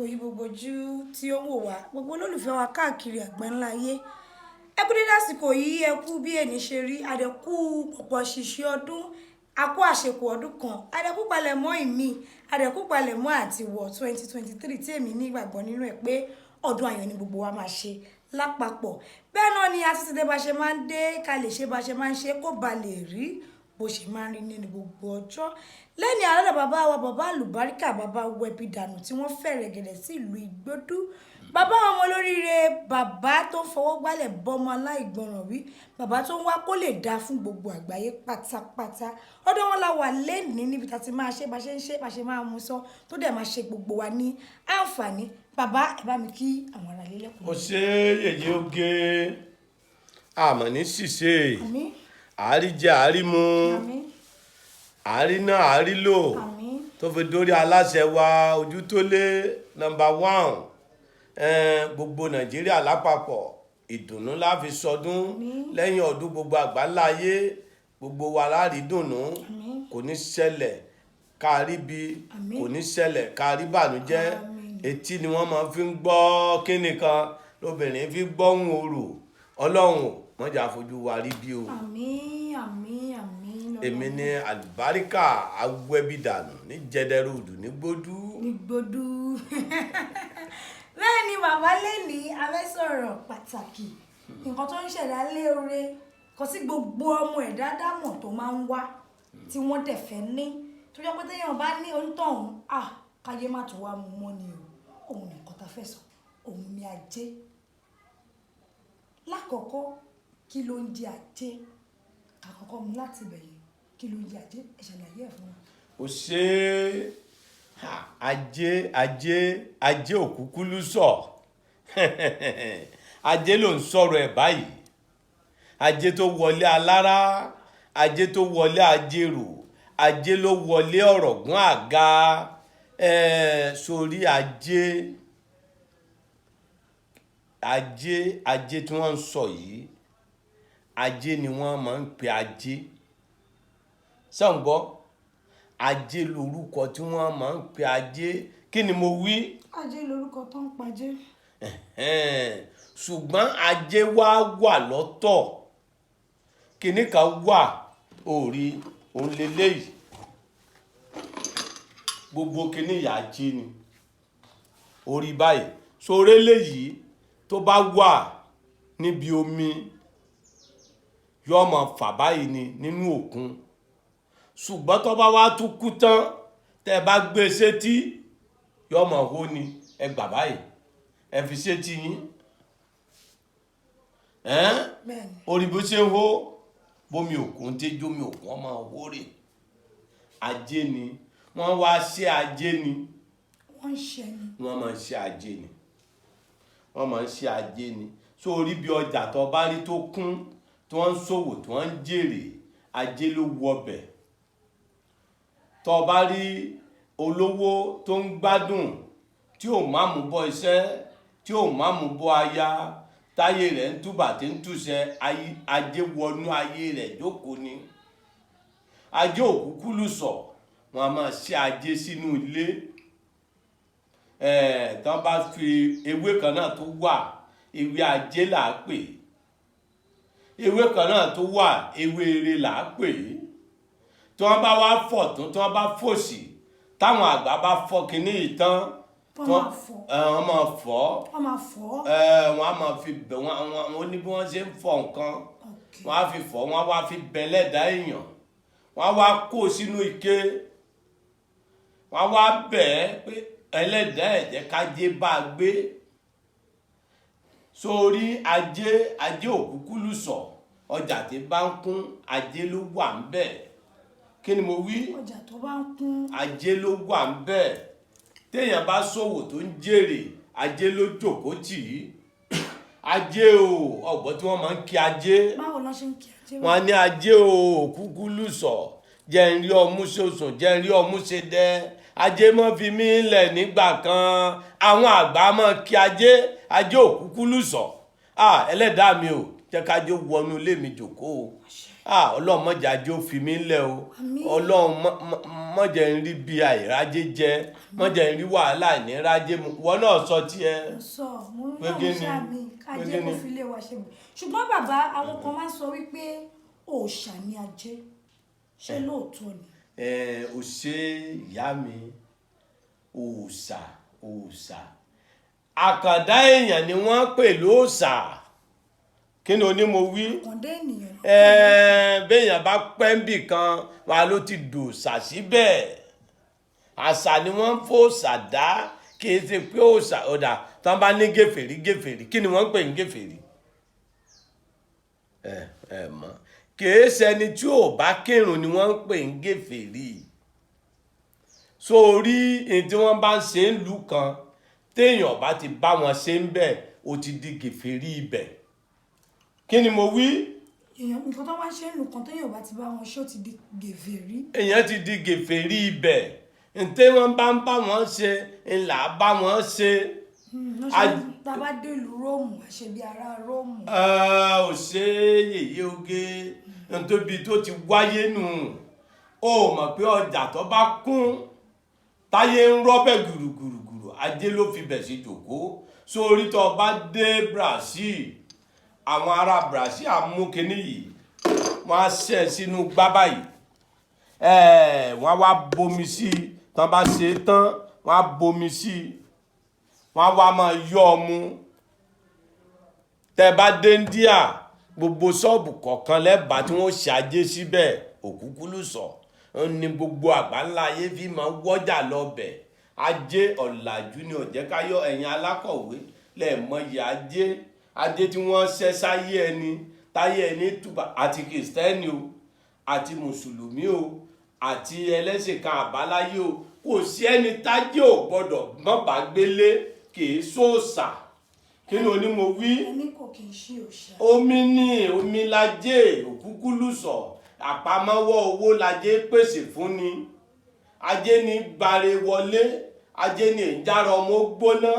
Àsìkò yìí, gbogbo ojú tí ó ń wò wá, gbogbo olólùfẹ́ wa káàkiri àgbáńlá ayé, ẹ kú dédé àsìkò yìí, ẹ kú bí èní ṣe rí, àdẹ̀kú pọ̀pọ̀ ṣìṣẹ́ ọdún, a kú àṣekù ọdún kan, àdẹ̀kú palẹ̀mọ́ ìmí, àdẹ̀kú palẹ̀mọ́ àti wọ̀ 2023, tí èmi ní ìgbàgbọ́ nínú ẹ̀ pé ọdún ayọ̀ ni gbogbo wa máa ṣe lápapọ̀. Bẹ́ẹ̀ náà ni a tún ti dé bá ṣe máa ń dé, ká lè ṣe bá ṣe máa ń ṣe, kó ba lè rí bó ṣe máa ń rí nínú gbogbo ọjọ́. Lẹ́ni àlọ́dọ̀ bàbá wa, bàbá àlùbáríkà, bàbá wẹ̀bí dànù tí wọ́n fẹ̀rẹ̀ gẹ̀dẹ̀ sí ìlú Ìgbódú, bàbá ọmọ olóríire, bàbá tó ń fọwọ́ gbálẹ̀ bọ́mọ aláìgbọràn wí, bàbá tó ń wá kó lè dáa fún gbogbo àgbáyé pátápátá. Ọ̀dọ̀ wọn la wà lẹ́ni, níbi tá a ti máa ṣe bá ṣe ń ṣe, bá ṣe máa mú sọ, tó dẹ̀ máa ṣe gbogbo wa ní àǹfààní. Bàbá, ẹ bá mi kí àwọn ará ilé lẹ́kùn. Ó ṣe yèyé oge, àmọ́ ní ṣìṣe. Àmín. Àáríjẹ, àárímu. Àmín. Àáríná, àárílò. Àmín. Tó fi dórí aláṣẹ wa, ojú tó lé number one, gbogbo Nàìjíríà lápapọ̀, ìdùnnú la fi sọdún. Àmín. Lẹ́yìn ọdún, gbogbo àgbáńlá ayé, gbogbo wa lárí dùnnú. Àmín. Kò ní ṣẹlẹ̀ kárí bí. Àmín. Kò ní ṣẹlẹ̀ kárí bànújẹ́. Àmín. Etí ni wọ́n máa fi ń gbọ́ kíni kan lóbìnrin fi gbọ́hùn orò. Ọlọ́run mọ́jà fojú wa rí bí o. Àmín, àmín, àmín. Èmi ní àlùbáríkà awẹ́bídànù ní jẹdẹrúdù ní Gbódú. Ní Gbódú. Bẹ́ẹ̀ ni bàbá, lẹ́ni a fẹ́ sọ̀rọ̀ pàtàkì, nǹkan tó ń ṣẹ̀dá léore kò sí, gbogbo ọmọ ẹ̀dá dámọ̀ tó máa ń wá, tí wọ́n dẹ̀ fẹ́ ní, tó jẹ́ pé téèyàn bá ní onítọ̀hún, ah, káyé má tó wá mú mọ́ ni o. Òun ni nǹkan tá a fẹ́ sọ, òun ni ajé. Lákọ̀ọ́kọ́, kí ló ń jẹ́ ajé? Àkọ́kọ́ mú láti bẹ̀yẹn, kí ló ń jẹ́ ajé? Ẹ ṣàlàyé ẹ̀ fún wa. Ó ṣe é. Ajé, ajé, ajé òkúkú sọ, ajé ló ń sọ̀rọ̀ ẹ̀ báyìí. Ajé tó wọlé alára, ajé tó wọlé ajérò, ajé ló wọlé ọ̀rọ̀gún àga ẹ̀ sórí ajé. Ajé, ajé tí wọ́n ń sọ yìí, ajé ni wọ́n máa ń pe ajé sọ̀ǹgbọ́. Ajé lorúkọ tí wọ́n máa ń pe ajé. Kí ni mo wí? Ajé lorúkọ tó ń pajé. Ẹ̀hẹ́n. Ṣùgbọ́n ajé wá wà lọ́tọ̀. Kinní kan wà òrí òun leléyìí. Gbogbo kinní yà, ajé ni orí báyìí sórí eléyìí. Tó bá wà níbi omi, yóò máa fà báyìí ni nínú òkun. Ṣùgbọ́n tó bá wá tún kú tán, tẹ́ ẹ bá gbé e sétí, yóò máa hó ni. Ẹ gbà báyìí, ẹ fi sétí yín ẹ́n. Bẹ́ẹ̀ni. Orí bó ṣe ń hó, bómi òkun tí jómi òkun ọmọ hó rè. Ajé ni wọ́n wá ṣe, ajé ni. Wọ́n ń ṣe ni. Wọ́n máa ń ṣe ajé ni, wọ́n máa ń ṣe ajé ni. Sórí bí ọjà tó bá rí tó kún, tí wọ́n ń ṣòwò, tí wọ́n ń jèrè, ajé ló wọbẹ̀. Tó bá rí olówó tó ń gbádùn, tí ò má mú bọ́ iṣẹ́, tí ò má mú bọ́ aya, táyé rẹ̀ ń túbà tí ń túṣẹ, ajé wọnú ayé rẹ̀ jókòó ni. Ajé òkúkú sọ, wọn a máa ṣe ajé sínú ilé ẹ̀ẹ́d. Tán bá fi ewé kan náà tó wà, ewé ajé là á pè. Ewé kan náà tó wà, ewé ere là á pè. Tí wọ́n bá wá fọ̀ tún, tí wọ́n bá fòsì, táwọn àgbà bá fọ́ kinní yìí tán, Wọ́n máa fọ̀. Wọ́n máa fọ́. Wọ́n máa fọ̀. Wọ́n á máa fi bẹ̀ wọ́n. Wọ́n ní bí wọ́n ṣe ń fọ̀ nǹkan. Wọ́n á fi fọ̀, wọ́n á wá fi bẹ̀ lẹ́dàá èèyàn, wọ́n á wá kó sínú ike, wọ́n á wá bẹ̀ ẹ́ pé ẹlẹ́dàá ẹ̀ jẹ́ kájé bá a gbé sórí ajé. Ajé òkúkú lùsọ̀, ọjà tí bá ń kún, ajé ló wà ń bẹ̀. Kí ni mo wí? Ọjà tó bá ń kún. Ajé ló wà ń bẹ̀. Téèyàn bá ṣòwò tó ń jèrè, ajé ló jókòó tì í. Ajé o, ọ̀gbọ́n tí wọ́n máa ń kí ajé. Báwo ló ṣe ń kí ajé? Wọ́n á ní, "Ajé o, òkúkú lùsọ̀, jẹ́ ń rí ọmú ṣoṣùn, jẹ́ ń rí ọmú ṣe dẹ́, ajé mọ́ fi mí lẹ̀ nígbà kan." Àwọn àgbà máa kí ajé, ajé òkúkú lùsọ̀. Ah, ẹlẹ́dàá mi o, Jẹ́ kájé wọnú ilé mi jòkó o. Ah, Ọlọ́run má jẹ́ ajé ó fi mí lẹ̀ o. Àmín. Ọlọ́run má jẹ́ n rí bí àìrájé jẹ, má jẹ́ n rí wàhálà ìnírájé mu. Wọ́n náà sọ tiẹ̀. Mo sọ, mo Pé náà kí ń ni? ṣàmì Pé kájé kí kó ni? fi lé wa ṣe bù. Ṣùgbọ́n bàbá, àwọn kan máa ń sọ wípé òòṣà ni ajé, ṣé lóòótọ́ ni? Ẹ ò ṣe ìyá mi, òòṣà, òòṣà àkàndá èèyàn ni wọ́n pè lóòṣà. Kí ni oní mo wí? Àkàndá ènìyàn. Ẹ béèyàn bá pẹ́ ń bì kan wà ló ti dòòṣà síbẹ̀. Àṣà ni wọ́n ń fòòṣà dá, kì í ṣe pé òòṣà ọ̀dà tán bá ní gèfèrí. Gèfèrí, kí ni wọ́n ń pè ní gèfèrí? Ẹ mọ̀, kì í ṣẹni tí ò bá kírun ni wọ́n ń pè ní gèfèrí. Sórí ní tí wọ́n bá ń ṣe ń lù kan, téèyàn bá ti bá wọn ṣe ń bẹ̀, ó ti di gèfèrí ibẹ̀. Kí ni mo wí? Èèyàn, nǹkan tó wá ń ṣe ń lù kan, téèyàn bá ti bá wọn ṣe, ó ti di gèfèrí. Èèyàn ti di gèfèrí ibẹ̀. Ntẹ́ wọ́n bá ń bá wọn ṣe ńlá bá wọn ṣe. Wọ́n ṣe tá a bá dé ìlú Róòmù, àṣẹ bí ará Róòmù. Ò ṣe yèyé oge ntóbi tó ti wáyé nù. Ó mọ̀ pé ọjà tó bá kún, táyé ń rọ́bẹ̀ gùrùgùrùgùrù, ajé ló fi bẹ̀ ṣe jòkó. Sórí tó bá dé Brazil, àwọn ará Brazil àmúkiní yìí, wọ́n á ṣẹ́ sínú gbá báyìí, wọ́n á wá bomi sí i. Tán bá ṣe é tán, wọ́n á bomi sí i, wọ́n á wá máa yọ ọmú. Tẹ́ bá dé India, gbogbo ṣọ́ọ̀bù kọ̀ọ̀kan lẹ́bàá tí wọ́n ṣàjé síbẹ̀, òkúkú sọ ń ní gbogbo àgbáńlá ayé fi máa wọ́jà lọ́bẹ̀. Ajé ọ̀làjú ni ó jẹ́ káyọ̀. Ẹ̀yin alákọ̀wé lẹ́ẹ̀mọyì ajé, ajé tí wọ́n ṣẹ́ sáyé ẹni, táyé ẹni túbà. Àti kìrìsìtẹ́nì o, àti mùsùlùmí o, àti ẹlẹ́sìn kan àbáláyé o, kò sí ẹni tájé ò gbọ́dọ̀ mọ́ bá gbélé. Kì í sóòṣà. Kí ni onímọ̀ wí? Ẹni kò kì í ṣe òòṣà. Omi ní omi lajé, òkúkú lùsọ̀, àpamọ́wọ́ owó lajé pèsè fúnni. Ajé ní gbare wọlé, ajé ní ìjára ọmọ gbóná,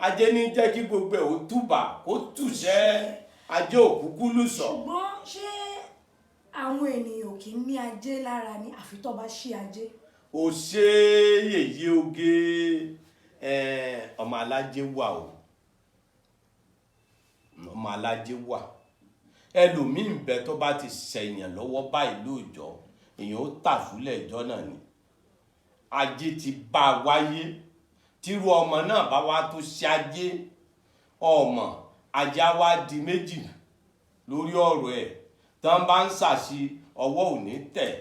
ajé ní jẹ́ kí gbogbo ẹ̀ ó túbà kó tùṣẹ́. Ajé òkúkú lùsọ̀. Ṣùgbọ́n ṣé àwọn ènìyàn ò kì í ní ajé lára ni, àfi tó bá ṣí ajé? Ò ṣe yèyé oge, ọmọ alájé wà o, ọmọ alájé wà. Ẹlòmíín bẹ, tó bá ti ṣẹ̀yàn lọ́wọ́ báyìí lóòjọ́, èèyàn ó tà fúlẹ̀ ìjọ náà ni. Ajé ti bá a wáyé. Tírú ọmọ náà bá wá tó ṣe ajé, ọmọ ajé á wá di méjì lórí ọ̀rọ̀ ẹ̀. Tán bá ń ṣàṣì, ọwọ́ ò ní tẹ̀.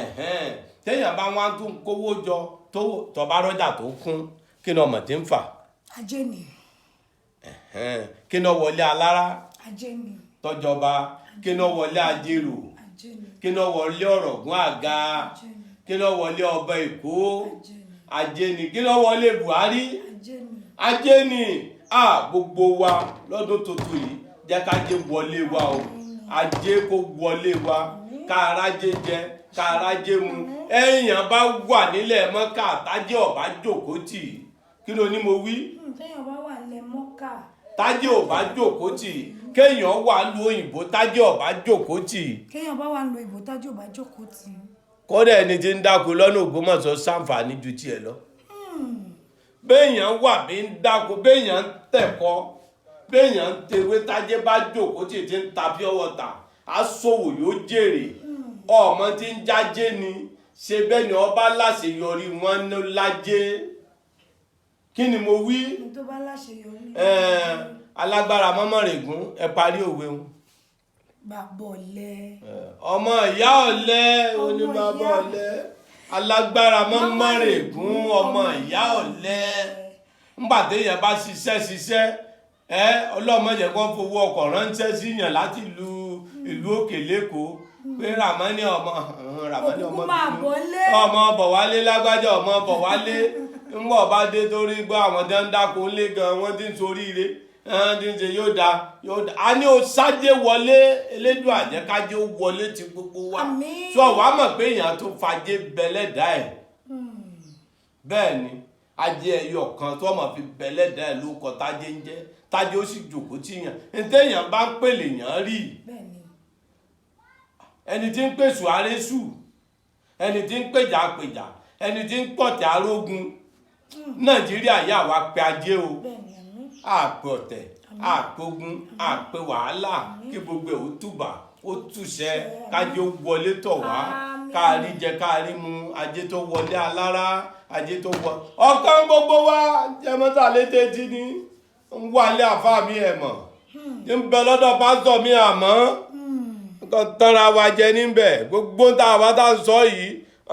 Ẹ̀hẹ́n, téèyàn bá wá tún kówó jọ, tó bá rọ́jà tó kún, kí ni ọmọ tí ń fà? Ajé ni. Ẹ̀hẹ́n, kí ni ó wọlé alára? Ajé ni. Tọjọba, kí ni ó wọlé ajérò? Ajé ni. Kí ni ó wọlé ọ̀rọ̀gún àga? Ajé ni. Kí ni ó wọlé ọba Èkó? Ajé ni. Ajé ni. Kí ni ó wọlé Buhari? Ajé ni. Ajé ni. A gbogbo wa lọ́dún tuntun yìí, jẹ́ kájé wọlé wa o. Ajé kó wọlé wa, ká arájé jẹ, ká arájé mu. Èèyàn bá wà nílẹ̀ mọ́kà, tájé ọ̀bá jókòó tì í, kí ló ní mo wí? Téèyàn bá wà nílẹ̀ mọ́kà, Tájé ọ̀bá jókòó tì í, kéèyàn wà lu òyìnbó, tájé ọ̀bá jókòó tì í, kéèyàn bá wà nílùú òyìnbó, tájé ò bá jókòó tì í, kódà ẹni tí ń dáko lọ́nà Ògbómọ̀ṣọ́ ṣàǹfààní ju tiẹ̀ lọ. Béèyàn wà bí ń dáko, béèyàn ń tẹ̀kọ́, béèyàn ń tewé, tájé bá jókòó tí ti ń ta pure water, á ṣòwò, yóò jèrè. Ọmọ tí ń jájé ni ṣe bẹ́ẹ̀ ni ọba láṣeyọrí wọn ní lájé. Kí ni mo wí? Ẹni tó bá láṣeyọrí. Alágbára mọ́mọ́règún, ẹ parí òwe wọn. Bàbá ọ̀lẹ. Ọmọ ìyá ọ̀lẹ oníbàbá ọ̀lẹ. Alágbára mọ́mọ́règún, ọmọ ìyá ọ̀lẹ. Ńgbà téèyàn bá ṣiṣẹ́ ṣiṣẹ́, ẹ ọlọ́mọdé kan fowó ọkọ̀ ránṣẹ́ síyàn láti ìlú ìlú òkè lẹ́kọ̀ọ́ pé Ramani, ọmọ Ramani, ọmọ Òkùnkùn máa bínú. bọ̀ lé. Ọmọ bọ̀ wálé, lágbájá ọmọ bọ̀ wálé. Ńgbọ̀ bá dé, torí gbọ́ àwọn tó ń dáko ńlé gan, wọ́n ti ń soríire, wọ́n ti ń ṣe, yóò da, yóò da. A ní o sájé wọlé, elédùn àjẹkájé ó wọlé ti gbogbo wa. Àmín. Sọ wàá mọ̀ pé èèyàn tó fàjé bẹlẹ́dà ẹ̀ bẹ́ẹ̀ ni. Ajé ẹyọ kan tó máa fi bẹ̀lẹ́dà ẹ̀ ló kọ tájé ń jẹ́, tájé ó sì jòkó tíyàn. Ntẹ̀yàn bá ń pèlè yàn rí. Bẹ́ẹ̀ ni. Ẹni tí ń pèsè àrésù, ẹni tí ń pèjà pèjà, ẹni tí ń pọ̀tẹ̀ arógun. Nàìjíríà yà wá pé ajé o. Bẹ́ẹ̀ ni, àmín. Àpè ọ̀tẹ̀, àpè ogun, àpè wàhálà, kí gbogbo ẹ̀ ó túbà, ó túṣẹ, kájé ó wọlé tọ̀ wá. Àmín. Káàrí jẹ, káàrí mu, ajé tó wọlé alára, ajé tó wọ ọkàn gbogbo wa jẹmọ́tà létí ní ń wálé àfáà mi ẹ̀ mọ̀ ń bẹ lọ́dọ̀ pásítọ̀ mi, àmọ́ nǹkan tọ́ra wa jẹ níbẹ̀. Gbogbo tá a bá tá a sọ yìí,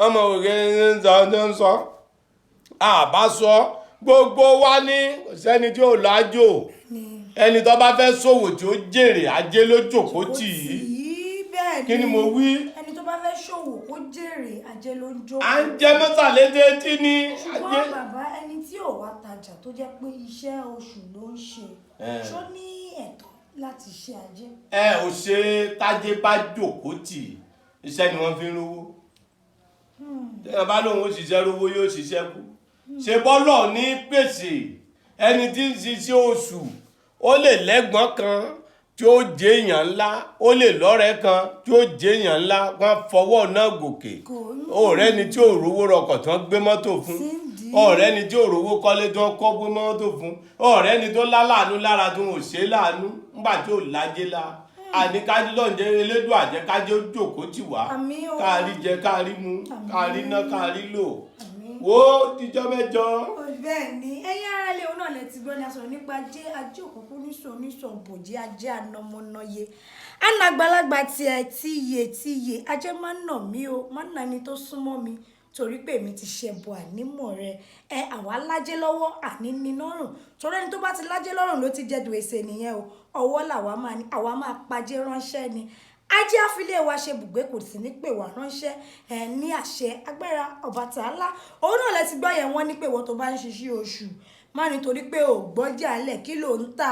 ọmọ òkè ń sọ ń sọ àbá sọ gbogbo wa ní kò sẹ́ni tí ò lájò. Ni. Ẹni tó bá fẹ́ ṣòwò tí ó jèrè, ajé ló jókòó tì í. Yìí, bẹ́ẹ̀ ni. Kí ni mo wí? Ẹni tó bá fẹ́ ṣòwò kó jèrè, ajé ló ń jó. À ń jẹ mọ́tàlédé tí ní ajé. Ṣùgbọ́n bàbá, ẹni tí ò wá tajà, tó jẹ́ pé iṣẹ́ oṣù ló ń ṣe, ṣó ní ẹ̀tọ́ láti ṣe ajé? Ẹ ò ṣe, tájé bá jókòó tì í, iṣẹ́ ni wọ́n fi ń rówó. Tẹ́yàn bá lóun ó ṣiṣẹ́ rówó, yóò ṣiṣẹ́ kú. Ṣe bọ́lọ̀ ní pèsè. Ẹni tí ń ṣiṣẹ́ oṣù, ó lè lẹ́gbọ́n kan tí ó jẹ́ èèyàn ńlá, ó lè lọ́rẹ̀ẹ́ kan tí ó jẹ́ èèyàn ńlá, wọ́n fọwọ́ náà gòkè. Ọ̀rẹ́ ni tí ò rówó rọkọ̀ tí wọ́n gbé mọ́tò fún, ọ̀rẹ́ ni tí ò rówó kọ́lé tí wọ́n kọ́ gbé mọ́tò fún, ọ̀rẹ́ ni tó láláàánú lára tí wọn ò ṣe é láàánú nígbà tí ò lájé la. Àní lọ́njẹ́ elédùn àjẹkájẹ́ ó jòkó tì wá. Àmín o. Káàrí jẹ, káàrí mu, káàrí ná, káàrí lò. Àmín. Wo díjọ́ mẹ́jọ. Bẹ́ẹ̀ ni, ẹ̀yin ará ilé, òun náà lẹ ti gbọ́ ní a sọ̀rọ̀ nípa ajé. Ajé òkùnkùn níṣò níṣò bòjì, ajé ànàmọ́nàyé ànàgbàlagbà tiẹ̀ tíye tíye. Ajé máa ń nà mí o, máa ń nà ẹni tó súnmọ́ mi, torí pé èmi ti ṣẹbọ ànímọ̀ rẹ ẹ. Àwa lájẹ́ lọ́wọ́, àní ní lọ́rùn, torí ẹni tó bá ti lájẹ́ lọ́rùn ló ti jẹ gbèsè nìyẹn o. Ọwọ́ làwa máa ní, àwa máa pajé ránṣẹ́ ni. Ajé àfilẹ̀ wa ṣe bùgbé, kò sí ní pè wá ránṣẹ́ ẹ ní àṣẹ agbára Ọbàtálá. Òun náà lẹ ti gbọ́ yẹn. Wọ́n ní pé ìwọ tó bá ń ṣiṣẹ́ oṣù, má nítorí pé ò gbọ́jà lẹ̀, kí ló ń tà?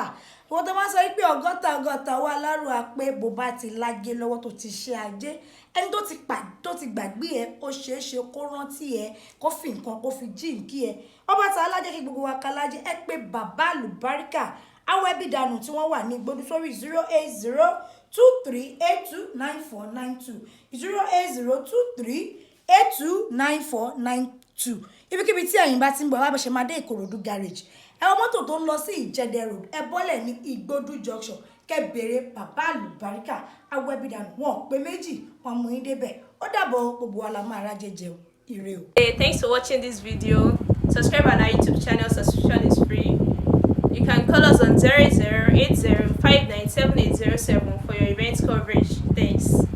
Ìwọ tó bá sọ pé ọgọ́ta ọgọ́ta wà lárò àpé, bó bá ti lágé lọ́wọ́ tó ti ṣe ajé, ẹni tó ti pa tó ti gbàgbé ẹ, ó ṣeé ṣe kó rántí ẹ, kó fi nǹkan kó fi jíǹkí ẹ. Ọbàtálá jẹ́ kí gbogbo wa kalájẹ́. Ẹ pé bàbá àlùbáríkà àwọn ẹbí dànù tí wọ́n wà ní gbódú sórí 08023829492, 08023829492. Ibikíbi tí ẹ̀yin bá ti ń bọ̀ wá, bá ṣe máa dé Ìkòròdú garage, ẹ wọ mọ́tò tó ń lọ sí Ìjẹ̀dẹ̀ Road, ẹ bọ́lẹ̀ ní Ìgbódú junction, kẹ́ bèrè bàbá àlùbáríkà awọ ẹbí dànù. Wọn ò pé méjì, wọn mú yín débẹ̀. Ó dàbọ̀, gbogbo wa la máa rájẹ jẹun. Ire o. Hey, thanks for watching this video. Subscribe on our YouTube channel, subscription is free. You can call us on 0080 for your event coverage. Thanks.